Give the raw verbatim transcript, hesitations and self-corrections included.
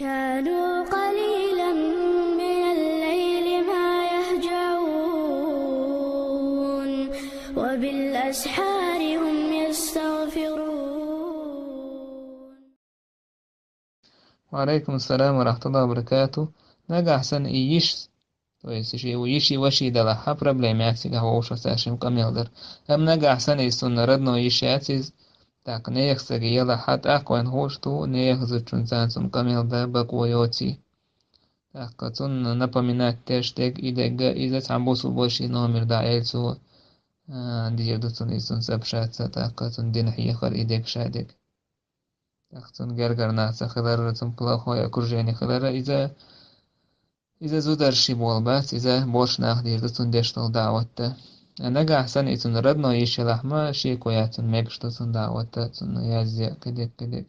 كانوا قليلا من الليل ما يهجعون وبالأسحار هم يستغفرون. وعليكم السلام ورحمة الله وبركاته. Нагахь санна и йиш, то есть ши йиш и ваши далахь, проблема яц цигахь вовшашца шим къамел дар. Амма нагахь санна и цунна родной йиш яц иза, так, нехан сага ялахь, тӀаккха вайна хууш ду, нехан зудчунца цунна къамел дан бакъо йоций. ТӀаккха цунна напоминать деш дерг, и дерг, иза цхьана бусулба веший номер дӀаелча, а, дийр ду цунна иза, цунца общаться, тӀаккха цунна дин хьехар, и дерг, ша дерг. ТӀаккха цунна гергара нах ца хилар, цунна плохое окружение хилар, иза, иза зударши болх бац, иза божарий нах дийр ду цунна деш дола даӀват дан. А нагахь санна и цунна родной йиш ялахь ма, шеко яц цунна, мегаш ду цунна даӀват дан, цунна язъян, кхидерг, кхидерг.